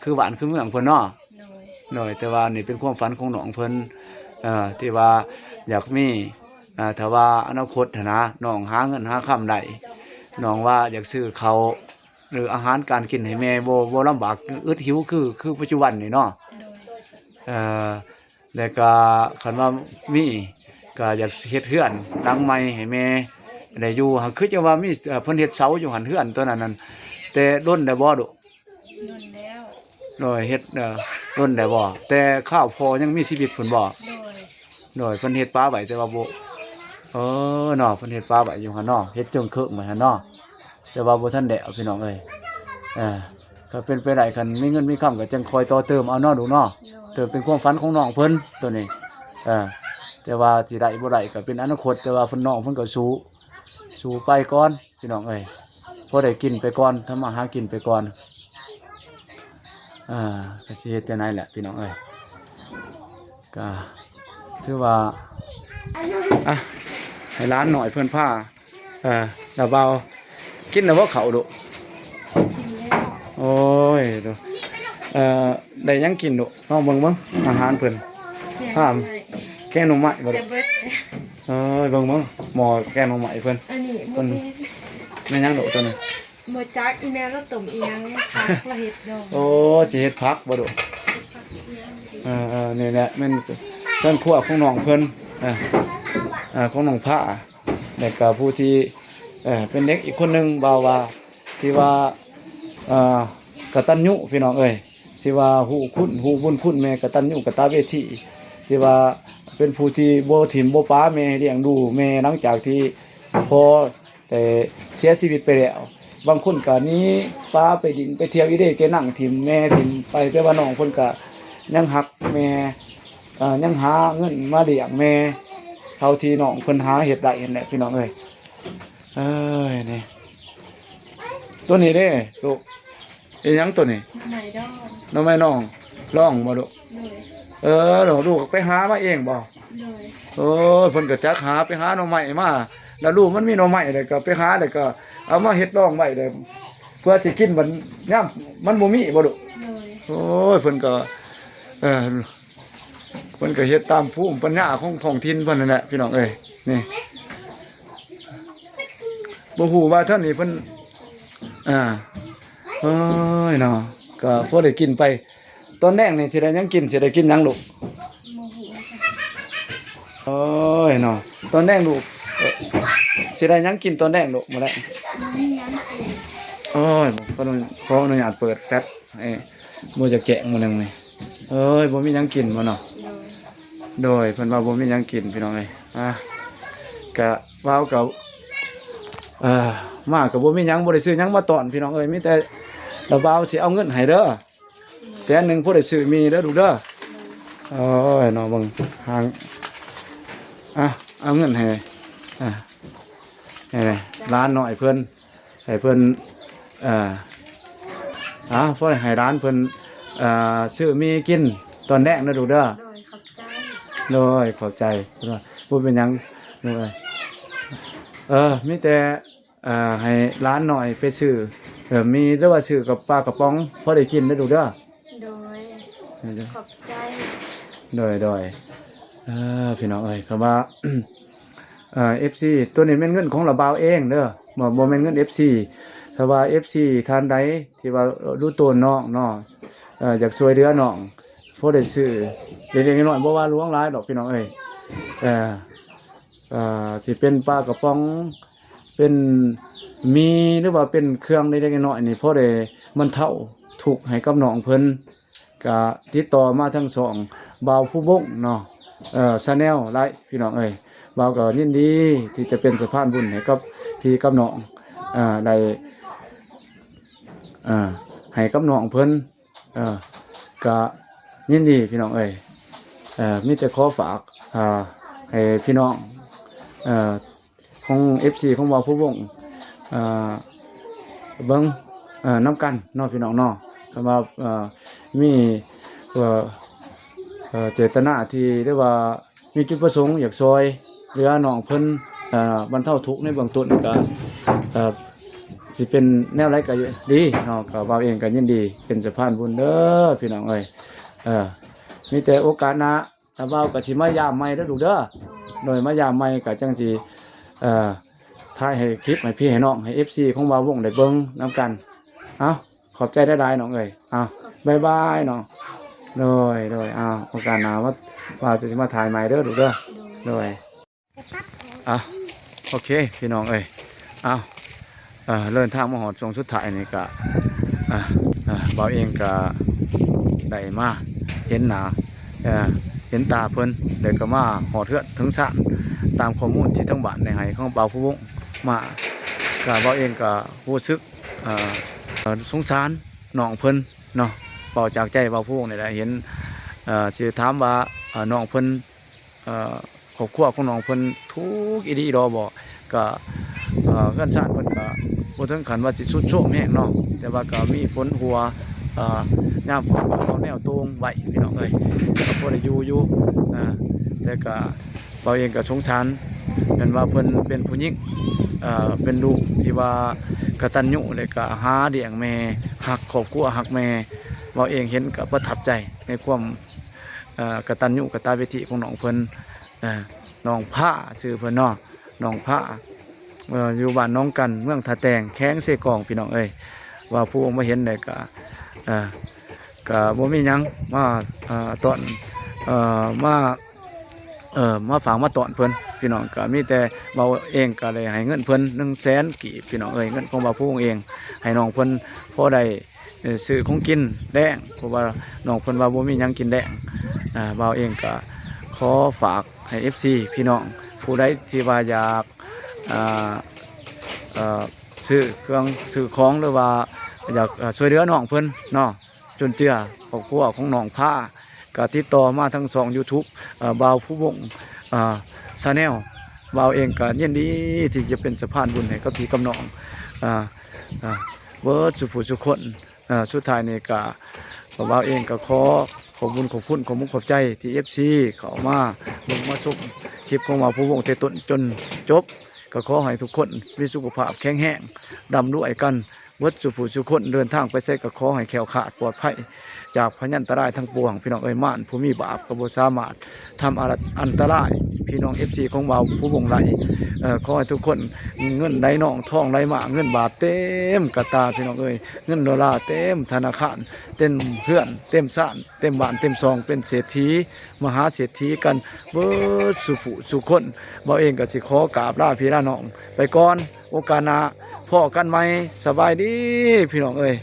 ຄືບ້ານຄືເມືອງເພິ່ນເນາະ. ໂດຍ. ໂດຍ. ແຕ່ວ່ານີ້ເປັນຄວາມຝັນຂອງນ້ອງເພິ່ນ ເອີ ທີ່ວ່າຢາກມີ ເອີ ຖ້າວ່າອະນາຄົດຫັ້ນນະ ນ້ອງຫາເງິນຫາຄຳໄດ້ ນ້ອງວ່າຢາກຊື້ເຂົ້າ ຫຼືອາຫານການກິນໃຫ້ແມ່ ບໍ່ ບໍ່ລຳບາກອຶດຫິວຄື ຄືປັດຈຸບັນນີ້ເນາະ. ໂດຍ. ເອີ ແລ້ວກະຄັນວ່າມີ ກະຢາກເຮັດເຮືອນຫຼັງໃໝ່ໃຫ້ແມ່ໄດ້ຢູ່. ຫາ ຄືຈັ່ງວ່າມີ ເອີ ເພິ່ນເຮັດເສົາຢູ່ຫັ້ນ ເຮືອນຕົວນັ້ນນັ້ນ ແຕ່ດົນແລ້ວບໍ່ລູກ? ດົນແລ້ວ. ໂດຍ ເຮັດ ເອີ ດົນແລ້ວບໍ່? ແຕ່ຄາວພໍ່ຍັງມີຊີວິດພຸ້ນບໍ່? ໂດຍ ໂດຍ ເພິ່ນເຮັດປາໄວ້ ແຕ່ວ່າບໍ່ ເອີ ເນາະ ເພິ່ນເຮັດປາໄວ້ຢູ່ຫັ້ນເນາະ ເຮັດເຈິງເຄິງໄວ້ຫັ້ນເນາະ ແຕ່ວ່າບໍ່ທັນແລ້ວພີ່ນ້ອງເອີຍ. ເອີ ຖ້າເປັນໄປໄດ້ ຄັນມີເງິນມີຄຳກໍຈັ່ງຄ່ອຍຕໍ່ເຕີມເອົາເນາະລູກເນາະ. ໂດຍ ເຕີມເປັນຄວາມຝັນຂອງນ້ອງເພິ່ນໂຕນີ້ ເອີ ແຕ່ວ່າຊິໄດ້ບໍ່ໄດ້ກໍເປັນອະນາຄົດ ແຕ່ວ່າເພິ່ນ ນ້ອງເພິ່ນກໍສູ້ ສູ້ໄປກ່ອນ ພີ່ນ້ອງເອີຍ ພໍໄດ້ກິນໄປກ່ອນ ທຳມາຫາກິນໄປກ່ອນ. ອ່າ ກໍຊິເຮັດຈັ່ງໃດແຫຼະພີ່ນ້ອງເອີຍ ກໍຖືວ່າ ອ່ະ ໃຫ້ຫຼານນ້ອຍເພິ່ນພາ ເອີ ລາວບ່າວ ກິນແລ້ວບໍ່ເຂົ້າລູກ? ກິນແລ້ວ ໂອ້ຍ ດູ ເອີ ໄດ້ຫຍັງກິນລູກ? ລອງເບິ່ງເບິ່ງອາຫານເພິ່ນ ແກງໜໍ່ໄມ້ ແກງໜໍ່ໄມ້ບໍ່ລູກ? ແຕ່ເບິດ ເອີ ເບິ່ງເບິ່ງໝໍ້ແກງໜໍ່ໄມ້ເພິ່ນ ອັນນີ້ບໍ່ແມ່ນ ແມ່ນຫຍັງລູກໂຕນີ້? ບໍ່ຈັກ ອີ່ແມ່ລາວຕົ້ມອີ່ຫຍັງ ຜັກລາວເຮັດດອງ. ໂອ້ ຊິເຮັດຜັກບໍ່ລູກ? ເຮັດຜັກອີ່ຫຍັງ ເອີໆ ນີ້ແຫຼະແມ່ນເຮືອນຄົວຂອງນ້ອງເພິ່ນ ເອີ ເອີ ຂອງນ້ອງພາ ແລ້ວກໍຜູ້ທີ່ ເອີ ເປັນເດັກອີກຄົນໜຶ່ງ ບ່າວວ່າ ທີ່ວ່າ ເອີ ກະຕັນຍູພີ່ນ້ອງເອີຍ ທີ່ວ່າຮູ້ຄຸນ ຮູ້ບຸນຄຸນແມ່ ກະຕັນຍູກະຕະເວທີ ທີ່ວ່າເປັນຜູ້ທີ່ບໍ່ຖິ້ມບໍ່ປະແມ່ ລ້ຽງດູແມ່ ຫຼັງຈາກທີ່ພໍ່ ແຕ່ເສຍຊີວິດໄປແລ້ວ. ບາງຄົນກໍໜີປາໄປດິນໄປທ່ຽວອີ່ເດ້ ແກ່ນັ່ງຖິ້ມແມ່ຖິ້ມໄປ ແຕ່ວ່ານ້ອງເພິ່ນກໍຍັງຮັກແມ່ ເອີ ຍັງຫາເງິນມາລ້ຽງແມ່ ເທົ່າທີ່ນ້ອງເພິ່ນຫາເຮັດໄດ້ຫັ້ນແຫຼະ ພີ່ນ້ອງເອີຍ. ເອີຍ ນີ້ ໂຕນີ້ເດ້ລູກ ອີ່ຫຍັງໂຕນີ້? ໜໍ່ໄມ້ດອງ ໜໍ່ໄມ້ດອງ ດອງບໍ່ລູກ? ໂດຍ ເອີ ລູກໄປຫາມາເອງບໍ່? ໂດຍ ໂອ້ຍ ເພິ່ນກໍຈັກຫາ ໄປຫາໜໍ່ໄມ້ມາ ແລ້ວລູກມັນມີໜໍ່ໄມ້ ແລ້ວກໍໄປຫາ ແລ້ວກໍເອົາມາເຮັດດອງໄວ້ ແລ້ວເພື່ອຊິກິນບັດຍາມມັນບໍ່ມີບໍ່ລູກ? ໂດຍ ໂອ້ຍ ເພິ່ນກໍ ເອີ ເພິ່ນກໍເຮັດຕາມພູມປັນຍາຂອງທ້ອງຖິ່ນເພິ່ນນັ້ນແຫຼະ ພີ່ນ້ອງເອີຍ. ນີ້ ບໍ່ຮູ້ວ່າເທື່ອນີ້ເພິ່ນ ອ່າ ໂອ້ຍເນາະ ກໍພໍໄດ້ກິນໄປ. ຕອນແລງນີ້ຊິໄດ້ຫຍັງກິນ? ຊິໄດ້ກິນຫຍັງລູກ? ບໍ່ຮູ້ ໂອ້ຍເນາະ ຕອນແລງລູກ ເອີ ຊິໄດ້ຫຍັງກິນຕອນແລງລູກ ມື້ແລງ? ບໍ່ມີຫຍັງກິນ. ໂອ້ຍ ຂໍອະນຸ ຂໍອະນຸຍາດເປີດແຟລັດໃຫ້ ບໍ່ຢາກແຈ້ງມື້ໜຶ່ງນີ້. ເອີຍ ບໍ່ມີຫຍັງກິນບໍ່ເນາະ? ໂດຍ ໂດຍ ເພິ່ນວ່າບໍ່ມີຫຍັງກິນ ພີ່ນ້ອງເອີຍ. ອ່າ ກະ ບ່າວກະ ເອີ ມາກະບໍ່ມີຫຍັງ ບໍ່ໄດ້ຊື້ຫຍັງມາຕ້ອນ ພີ່ນ້ອງເອີຍ. ມີແຕ່ລາວບ່າວຊິເອົາເງິນໃຫ້ເດີ ແສນໜຶ່ງ ພໍໄດ້ຊື້ໝີ່ເດີລູກເດີ. ໂອ້ຍເນາະ ເບິ່ງຫາງ ອ່ະ ເອົາເງິນໃຫ້ ອ່າ ໃຫ້ຫຼານນ້ອຍເພິ່ນ ໃຫ້ເພິ່ນ ເອີ ເອົາ ພໍໃຫ້ຫຼານເພິ່ນ ເອີ ຊື້ໝີ່ກິນຕອນແລງເດີລູກເດີ. ໂດຍ ຂອບໃຈ ໂດຍ ຂອບໃຈ. ບໍ່ເປັນຫຍັງ ເອີ ມີແຕ່ ເອີ ໃຫ້ຫຼານນ້ອຍໄປຊື້ ເອີ ໝີ່ ຫຼືວ່າຊື້ກັບປາກະປ໋ອງ ພໍໄດ້ກິນເດີລູກເດີ. ໂດຍ ຂອບໃຈ ໂດຍ ໂດຍ. ເອີ ພີ່ນ້ອງເອີຍ ຄຳວ່າ ເອີ ເອັຟຊີ ໂຕນີ້ແມ່ນເງິນຂອງລາວບ່າວເອງເດີ ບໍ່ ບໍ່ແມ່ນເງິນເອັຟຊີ. ຖ້າວ່າເອັຟຊີທ່ານໃດທີ່ວ່າ ເອີ ຮູ້ໂຕນນ້ອງເນາະ ເອີ ຢາກຊ່ວຍເຫຼືອນ້ອງ ພໍໄດ້ຊື້ເລັກໆນ້ອຍໆ ບໍ່ວ່າຫຼວງຫຼາຍດອກ ພີ່ນ້ອງເອີຍ. ເອີ ເອີ ຊິເປັນປາກະປ໋ອງ ເປັນໝີ່ ຫຼືວ່າເປັນເຄື່ອງເລັກໆນ້ອຍໆນີ້ ພໍໄດ້ບັນເທົາທຸກໃຫ້ກັບນ້ອງເພິ່ນ ກະຕິດຕໍ່ມາທາງຊ່ອງບ່າວພູວົງເນາະ ເອີ ແຊນແນວໄດ້ ພີ່ນ້ອງເອີຍ. ບ່າວກໍຍິນດີທີ່ຈະເປັນສະພານບຸນໃຫ້ກັບພີ່ກັບນ້ອງ ເອີ ໄດ້ ເອີ ໃຫ້ກັບນ້ອງເພິ່ນ ເອີ ກະຍິນດີ ພີ່ນ້ອງເອີຍ. ເອີ ມີແຕ່ຂໍຝາກ ເອີ ໃຫ້ພີ່ນ້ອງ ເອີ ຂອງເອັຟຊີຂອງບ່າວພູວົງ ເອີ ເບິ່ງ ເອີ ນຳກັນເນາະ ພີ່ນ້ອງເນາະ. ຄັນວ່າ ເອີ ມີ ເອີ ເອີ ເຈດຕະນາທີ່ ຫຼືວ່າມີຈຸດປະສົງຢາກຊ່ວຍເຫຼືອນ້ອງເພິ່ນ ເອີ ບັນເທົາທຸກໃນເບື້ອງຕົ້ນ ກະ ເອີ ຊິເປັນແນວໃດກະດີເນາະ ກະບ່າວເອງກະຍິນດີເປັນສະພານບຸນເດີ ພີ່ນ້ອງເອີຍ. ເອີ ມີແຕ່ໂອກາດໜ້າ ລາວບ່າວກໍຊິມາຢາມໃໝ່ເດີລູກເດີ. ໂດຍ ມາຢາມໃໝ່ກໍຈັ່ງຊິ ເອີ ຖ່າຍໃຫ້ຄລິບໃຫ້ພີ່ໃຫ້ນ້ອງ ໃຫ້ເອັຟຊີຂອງບ່າວວົງໄດ້ເບິ່ງນຳກັນ. ເອົ້າ ຂອບໃຈຫຼາຍໆ ນ້ອງເອີຍ. ເອົ້າ ບາຍບາຍເນາະ. ໂດຍ ໂດຍ. ເອົ້າ ໂອກາດໜ້າມາ ບ່າວຈະຊິມາຖ່າຍໃໝ່ເດີລູກເດີ. ໂດຍ ໂດຍ. ອ່ະ ໂອເຄ ພີ່ນ້ອງເອີຍ. ເອົ້າ ເອີ ເດີນທາງມາຮອດຊ່ວງສຸດທ້າຍນີ້ກະ ອ່ະ ອ່ະ ບ່າວເອງກະ ໄດ້ມາເຫັນໜ້າ ເອີ ເຫັນຕາເພິ່ນ ແລ້ວກໍມາຮອດເຮືອນເຖິງຊານ ຕາມຂໍ້ມູນທີ່ທາງບ້ານໄດ້ໃຫ້ຂອງບ່າວພູວົງມາ. ກໍບ່າວເອງກໍຮູ້ສຶກ ເອີ ສົງສານນ້ອງເພິ່ນເນາະ. ເວົ້າຈາກໃຈບ່າວພູວົງນີ້ແຫຼະ ເຫັນ ເອີ ຊິຖາມວ່າ ເອີ ນ້ອງເພິ່ນ ເອີ ຄອບຄົວຂອງນ້ອງເພິ່ນທຸກອີ່ຫຼີດອບໍ່ ກະ ເອີ ເຮືອນຊານເພິ່ນກະບໍ່ເຖິງຂັ້ນວ່າຊິຊຸດໂຊມແຮງເນາະ ແຕ່ວ່າກະມີຝົນຫົວ ເອີ ຍາມຝົນກໍເອົາແນວໂຕ່ງໄວ້ ພີ່ນ້ອງເອີຍ ກະພໍໄດ້ຢູ່ຢູ່. ເອີ ແຕ່ກະ ເຮົາເອງກະສົງສານ ແມ່ນວ່າເພິ່ນເປັນຜູ້ຍິງ ເອີ ເປັນລູກທີ່ວ່າກະຕັນຍູ ແລະກະຫາລ້ຽງແມ່ ຮັກຄອບຄົວ ຮັກແມ່ ເຮົາເອງເຫັນກະປະທັບໃຈໃນຄວາມ ເອີ ກະຕັນຍູກະຕະເວທີຂອງນ້ອງເພິ່ນ. ເອີ ນ້ອງພາ ຊື່ເພິ່ນເນາະ ນ້ອງພາ ເອີ ຢູ່ບ້ານໜອງກັນ ເມືອງທ່າແຕງ ແຂວງເຊກອງ ພີ່ນ້ອງເອີຍ. ວ່າຜູ້ມາເຫັນໄດ້ກະ ເອີ ກະບໍ່ມີຫຍັງ ມາ ເອີ ຕ້ອນ ເອີ ມາ ເອີ ມາຝາກມາຕ້ອນເພິ່ນ ພີ່ນ້ອງ. ກະມີແຕ່ເຮົາເອງກະໄດ້ໃຫ້ເງິນເພິ່ນໜຶ່ງແສນກີບ ພີ່ນ້ອງເອີຍ ເງິນຂອງບ່າວພູວົງເອງ ໃຫ້ນ້ອງເພິ່ນພໍໄດ້ ເອີ ຊື້ຂອງກິນແລງ ເພາະວ່ານ້ອງເພິ່ນວ່າບໍ່ມີຫຍັງກິນແລງ. ເອີ ບ່າວເອງກະຂໍຝາກໃຫ້ເອັຟຊີພີ່ນ້ອງ ຜູ້ໃດທີ່ວ່າຢາກ ເອີ ເອີ ຊື້ເຄື່ອງຊື້ຂອງ ຫຼືວ່າຢາກ ເອີ ຊ່ວຍເຫຼືອນ້ອງເພິ່ນເນາະ ຈຸນເຈືອຄອບຄົວຂອງນ້ອງພາ ກະຕິດຕໍ່ມາທາງຊ່ອງຢູທູບ ເອີ ບ່າວພູວົງ ເອີ ຊາແນວ. ບ່າວເອງກະຍິນດີທີ່ຈະເປັນສະພານບຸນໃຫ້ກັບພີ່ກັບນ້ອງ ເອີ ເອີ ເບິດສູ່ຜູ້ສູ່ຄົນ. ເອີ ສຸດທ້າຍນີ້ກະ ບ່າວເອງກະຂໍຂອບບຸນຂອບຄຸນ ຂອບມຸກຂອບໃຈທີ່ເອັຟຊີເຂົ້າມາເບິ່ງມາຊົມຄລິບຂອງບ່າວພູວົງແຕ່ຕົ້ນຈົນຈົບ. ກະຂໍໃຫ້ທຸກຄົນມີສຸຂະພາບແຂງແຮງ ລ່ຳລວຍກັນເບິດສູ່ຜູ້ສູ່ຄົນ ເດີນທາງໄປໃສກະຂໍໃຫ້ແຄ້ວຄາດປອດໄພຈາກພະຍັນຕະລາຍທັງປວງ ພີ່ນ້ອງເອີຍ. ມານຜູ້ມີບາບກະບໍ່ສາມາດ ທຳອັນຕະລາຍພີ່ນ້ອງເອັຟຊີຂອງບ່າວພູວົງໄດ້. ເອີ ຂໍໃຫ້ທຸກຄົນເງິນໄຫຼນອງທອງໄຫຼມາ ເງິນບາດເຕັມກະຕາ ພີ່ນ້ອງເອີຍ ເງິນໂດລາເຕັມທະນາຄານ ເຕັມເຮືອນເຕັມຊານ ເຕັມບ້ານເຕັມຊ່ອງ ເປັນເສດຖີມະຫາເສດຖີກັນເບິດສູ່ຜູ້ສູ່ຄົນ. ບ່າວເອງກະຊິຂໍກາບລາພີ່ລານ້ອງໄປກ່ອນ ໂອກາດໜ້າພໍ້ກັນໃໝ່. ສະບາຍດີພີ່ນ້ອງເອີຍ.